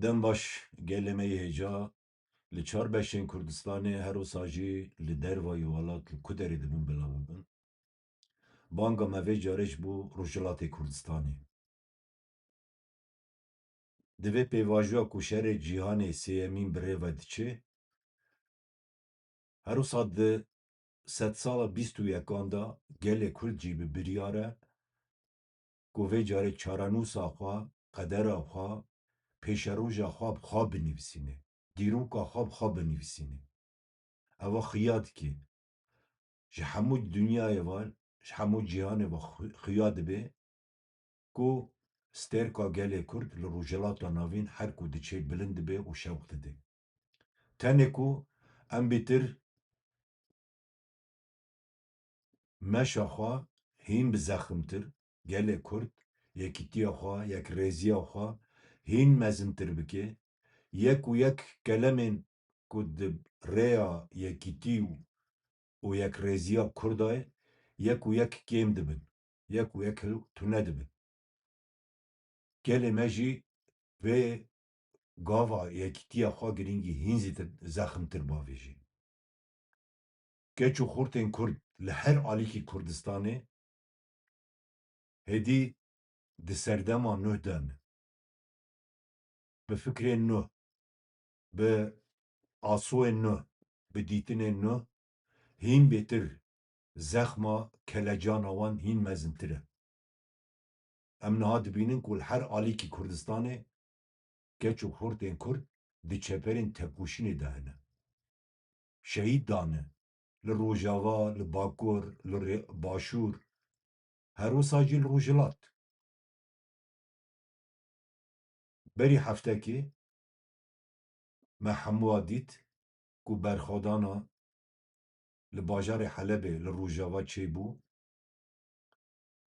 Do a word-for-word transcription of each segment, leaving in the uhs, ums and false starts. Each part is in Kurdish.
Dem baş, gelê me yê hêja, li çar beşên Kurdistanê, her wisa jî li dervayî welat, li ku derê dibin bila bibin. Banga me vê carê ji bo Rojhilatê Kurdistanê. Di vê pêvajoya ku şerê cîhanê sêyemîn bi rê ve diçe, her wisa di sedsala bîst û yekan de gelê Kurd jî bi biryar e ku vê carê çarenûsa xwe, qedera xwe, pêşeroja xwe bi xwe binivîsîne, dîroka xwe bi xwe binivîsîne. Eva xuya dike. Ji hemû dinyayê ve, ji hemû cîhanê ve xu-, xuya dibe ku stêrka gelê Kurd li Rojhilata Navîn her ku diçe bilind dibe û şewq dide. Tenê ku em bêtir meşa xwe hîn bi zeximtir, gelê Kurd yekîtiya xwe, yekrêziya xwe hîn mezintir bike, yek û yek kelemên ku di rêya yekîtî û, û yekrêziya Kurda ye, yek û yek kêm dibin, yek û yek tune dibin. Gelê me jî vê gava yekîtiya xwe girîngî hîn zîtir zeximtir bavêjî. Keç û xurtên Kurd li her alîkî Kurdistanê hêdî di serdema nuh de ne. Bi fikrên nuh, bi asoyên nuh, bi dîtinên nuh, hîn bêtir zexma kelecana wan hîn mezintir e. Em niha dibînin ku li her alîkî Kurdistanê keç û xurtên Kurd di çeperên têkoşînê de hene. Şehîd dane li Rojava, li Bakur, li Rê-, Başûr, her wisa jî li Rojhilat. Berî heftekê me hemûa dît ku berxwedana li bajarê Helebê li Rojava çêbû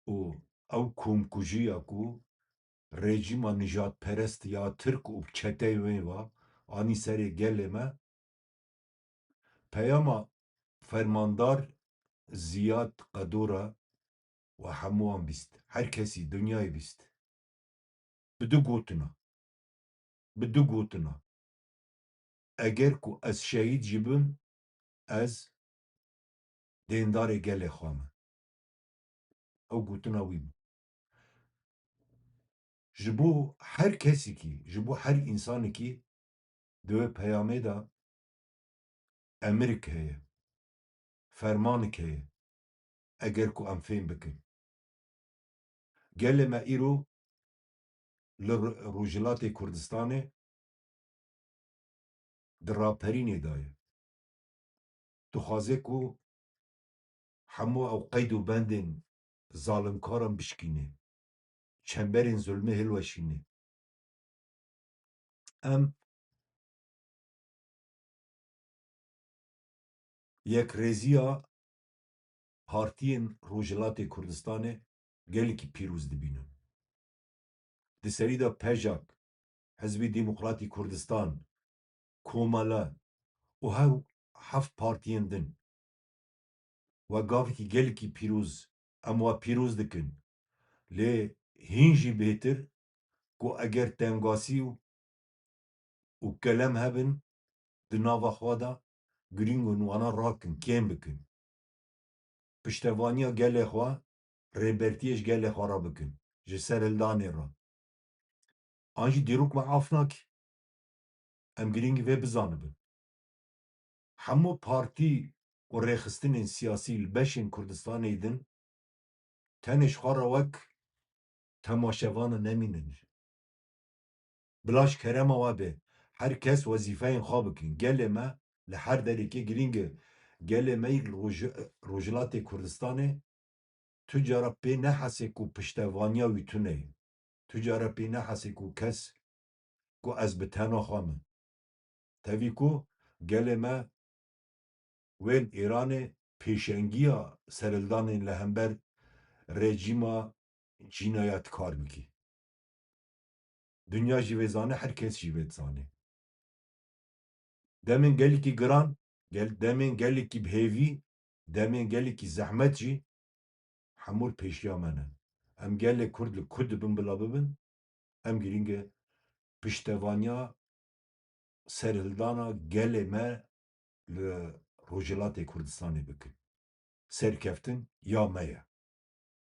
û ew komkujiya ku rejîma nijadperest ya Tirk û çeteyê wê ve anî serê gelê me, peyama fermandar Ziyad Qedora we hemû wan bîst. Her kesî dinyayê bîst. Bi du gotina. Bi du gotina. Eger ku ez şehîd jî bim, ez dêndarê gelê xwe me. Ew gotina wî bû. Ji bo her kesekî, ji bo her însanekî di wê peyamê de emirik heye, fermanik heye, eger ku em fêm bikin. Gelê me îro li Ro-, Rojhilatê Kurdistanê di raperînê de ye. Dixwaze ku hemû ew qeyd û bendên zalimkaran bişkîne, çemberên zulmê hilweşîne. Em yekrêziya partiyên Rojhilatê Kurdistanê gelekî pîroz dibînin. Di serî de PJAK, Hizbê Demokratî Kurdistan, Komele û hev-, heft partiyên din. We gavekî gelekî pîroz, em we pîroz dikin. Lê hîn jî bêtir ku eger tengasî û, û kelem hebin di nava xwe de, girîng in wana rakin, kêm bikin. Piştevaniya gelê xwe, rêbertiyê ji gelê xwe re bikin, ji serhildanê re. An jî dîrok me af nake. Em girîngî vê bizanibin. Hemû partî û rêxistinên siyasî li beşên Kurdistanê din tenê ji xwe re wek temaşevan nemînin. Bila ji kerema we be, her kes wezîfeyên xwe bikin. Gelê me li her derekê girîng e. Gelê me yê li Roj-, Rojhilatê Kurdistanê tu cara pê nehesê ku piştevaniya wî tune ye. Tu cara pê nehesê ku kes, ku ez bi tena xwe me. Tevî ku gelê me wê li Îranê pêşengiya serhildanên li hember rejîma cînayatkar bikî. Dinya jî vê zane, her kes jî vê dizane. Demên gelekî giran, gel-, demên gelekî bi hêvî, demên gelekî zehmet jî hemû li pêşiya me ne. Em gelê Kurd li ku dibin bila bibin, em girîng e piştevaniya serhildana gelê me li Rojhilatê Kurdistanê bikin. Serkeftin ya me ye.